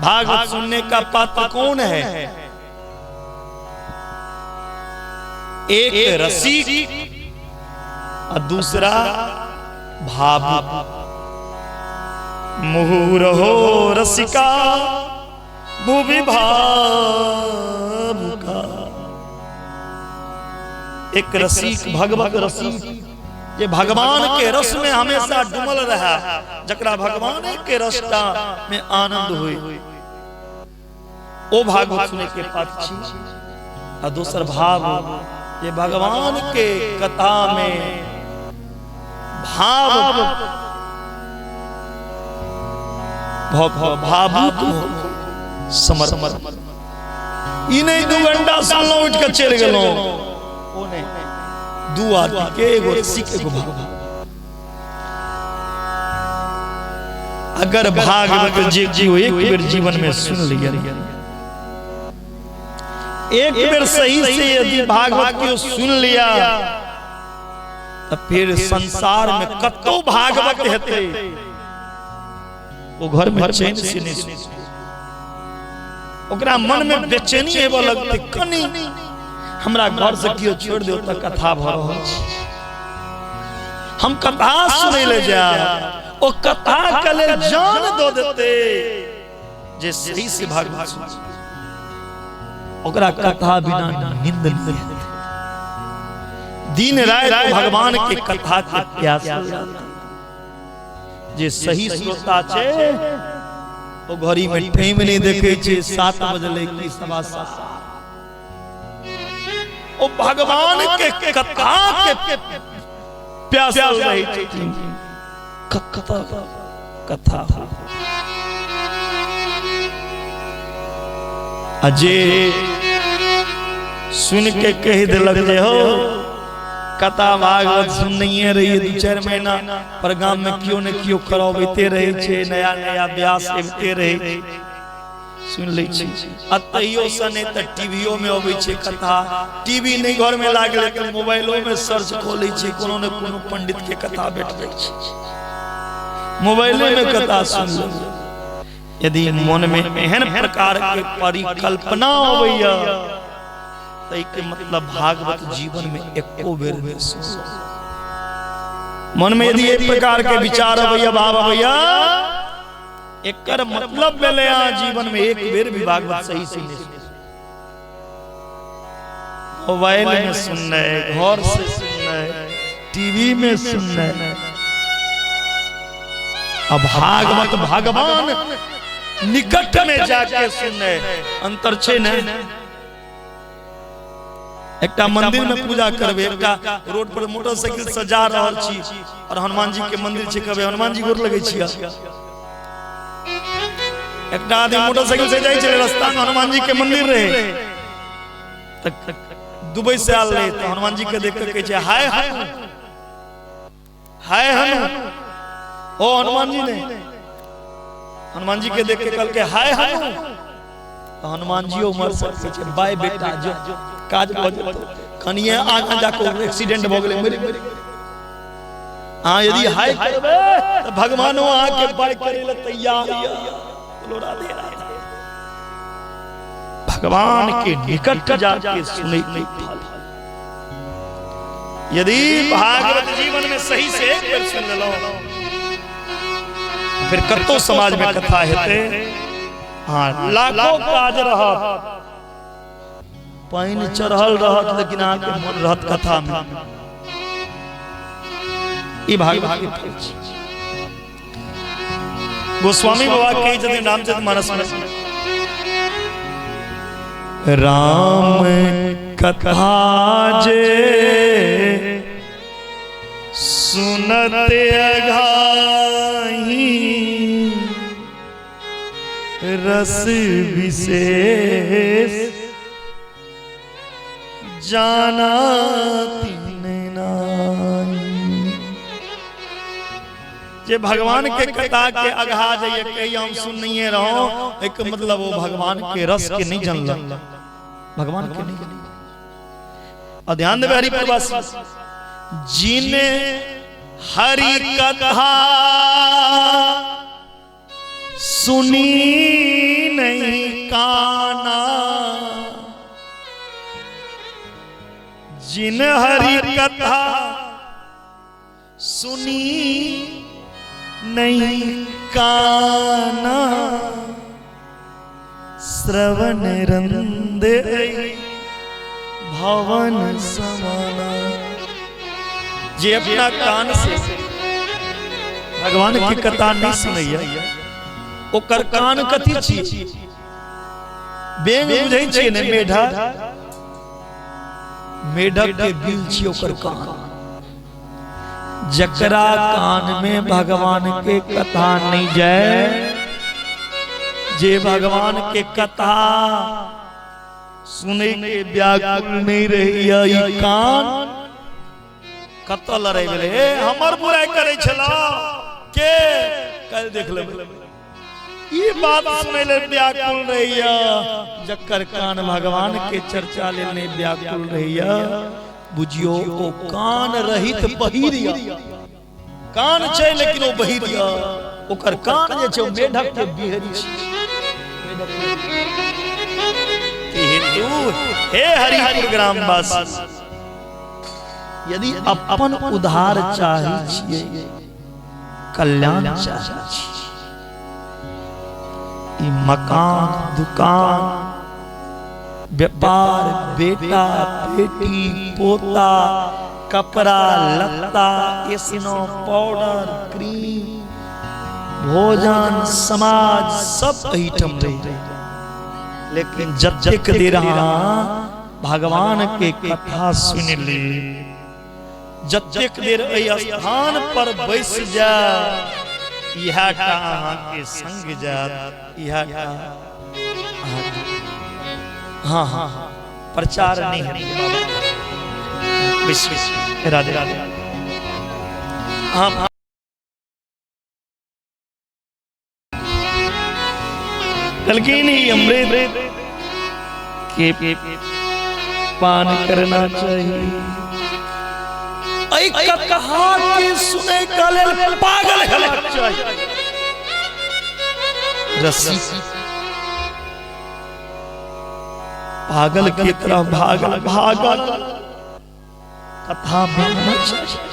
भागवत सुनने का पात्र कौन है? एक रसिक और दूसरा भावुक। मुहुरहो रसिका भूवि भावुका। एक रसिक भगवत रसिक जे भगवान के रस में हमेशा डूबल रहा, जकरा भगवान के रसटा में आनंद हुई, ओ भागवत सुने के पात्र छी। आ दोसर भाव जे भगवान के कथा में भाव भावुक समर्पण। ई नहीं 2 घंटा सुनलहुं उठ के चलि गेलहुं, ओ नहीं। 2 आदमी के एगो रसिक एगो भाव। अगर भागवत जे केओ एक बेर जीवन में सुन लिया, एक बेर सही से यदि भागवत केओ सुन लिया, तो फिर संसार में कतो भागवत हेतै वो घर में चैन से नहीं सुन, ओकरा मन में बेचैनी हेबऽ लगतै। कनी हमरा घर से केओ छोड़ दे त कथा भऽ रहल छै, हम कथा सुनै ले जायब, ओ कथा के लेल जान दऽ देतै जे सही से भागवत सुन, ओकरा कथा बिना नींद नहीं हेतै। दिन राति भगवान के कथा के प्यास जे सही श्रोता छै ओ घड़ी में टाइम नहीं देखे छै, 7 बजलै कि 7:15, ओ भगवान के कथा के प्यासल रहै छथिन। कथा कथा आ जे सुन के कहि देलक जे हो कथा भागवत सुनने रहिए 2-4 महीना पर, गाम में केओ ने केओ करबैते रहै छै, नया नया व्यास अबिते रहै छै, सुन लै छी। आ तैयो से नहि तऽ टीवीओ में अबै छै कथा, टीवी नहि घर में लागलै तऽ मोबाइलो में सर्च कऽ लै छै, कोनो ने कोनो पंडित के कथा भेट जाइ छै, मोबाइले में कथा सुन लै। यदि मन में एहन प्रकार के परिकल्पना अबैया तै के मतलब भागवत जीवन में एको बेर नहि सुन। मन में यदि एक प्रकार के विचार अबैया भाव अबैया, एकर मतलब भेलै अहाँ जीवन में एक बेर भी भागवत सही से नहीं सुन। मोबाइल में सुनना है, घर से सुनना है, टीवी में सुनना है, अब भागवत भगवान निकट में जाके सुनना है, अंतर छै ने? एकटा मंदिर में पूजा करबे, एकटा रोड पर मोटरसाइकिल से जा रहल छी और हनुमान जी के मंदिर छै, कहबे हनुमान जी गोर लगै छियै। एकटा आदमी मोटरसाइकिल से जाइ छलै, रास्ता में हनुमान जी के मंदिर रहे, त दुबई से आयल रहे, त हनुमान जी के देख के कहै छै हाय हनु, हाय हनु। ओ हनुमान जी ने हनुमान जी के देख के कहलकै हाय हनु, त हनुमान जी उमर से कहै छै बाय बेटा, जो काज भऽ जेतौ, कनिये आगाँ जाके एक्सीडेंट भऽ गेलै, मरि गेलै। अहाँ यदि हाय करबै त भगवानो अहाँके बाय करै लए तैयार यऽ। बोलो राधे राधे। भगवान के निकट जाके सुनै के फल यदि भागवत जीवन में सही से एक बेर सुन लेलहुँ, फिर कतौ समाज में कथा हेतै, हाँ लाखों काज रहत, पानि चढ़ल रहत, लेकिन अहाँके मन रहत कथा में। ई भागवत के फल छै। गोस्वामी बाबा कहै छथिन रामचरित मानस में, राम कथा जे सुनत अघाही, रस विशेष जाना तीन नाई। जे भगवान के कथा के अघा जाइए, कही हम सुनने रहो, एक मतलब वो भगवान के रस के नहीं जानल, भगवान के नहीं जानल। और ध्यान देवे हरिपुरवासी, जिन हरि कथा सुनी जिन हरि कथा सुनी नहीं काना, श्रवण रंद भवन समाना। जे अपना कान से भगवान की कथा नहीं सुनैया ओकर कान कथी छी? बेंग बुझै छियै ने, मेढक, मेढक के बिल छी ओकर कान। जकरा कान में भगवान के कथा नहीं जाए, जे भगवान के कथा सुने के व्याकुल नहीं रही, ई कान कतऽ लड़ाई भेलै? ए हमर बुराई करै छला के काल्हि देख लेबै। ई बात सुनै लेल व्याकुल रहैया, जकर कान भगवान के चर्चा लेल नहि व्याकुल रहैया, बुझियो ओ कान रहित बहिर या। कान छै लेकिन ओ बहिर या, ओकर कान जे छै ओ मेढक के बिहरी छै। हेतु हे हरिपुर ग्रामवासी, यदि अपन उद्धार चाहै छियै, कल्याण चाहै छियै, ई मकान, दुकान, व्यापार, बेटा बेटी, पोता, कपड़ा लत्ता, स्नो पाउडर, क्रीम, भोजन, समाज सब एहिठाम रही, लेकिन जतेक देर अहाँ भगवान के कथा सुनि ली, जतेक देर एहि स्थान पर बैस जाय, इएह टा अहाँके संग जायत, इएह टा। हाँ हाँ, प्रचार नहीं है बाबा। राधे राधे। हाँ, कहलखिन ई अमृत के पान करना चाहिए। एहि कथा के सुनै के लेल पागल हेबाक चाही। रस्सी पागल के तरह भागल भागल कथा मानना चाहिए।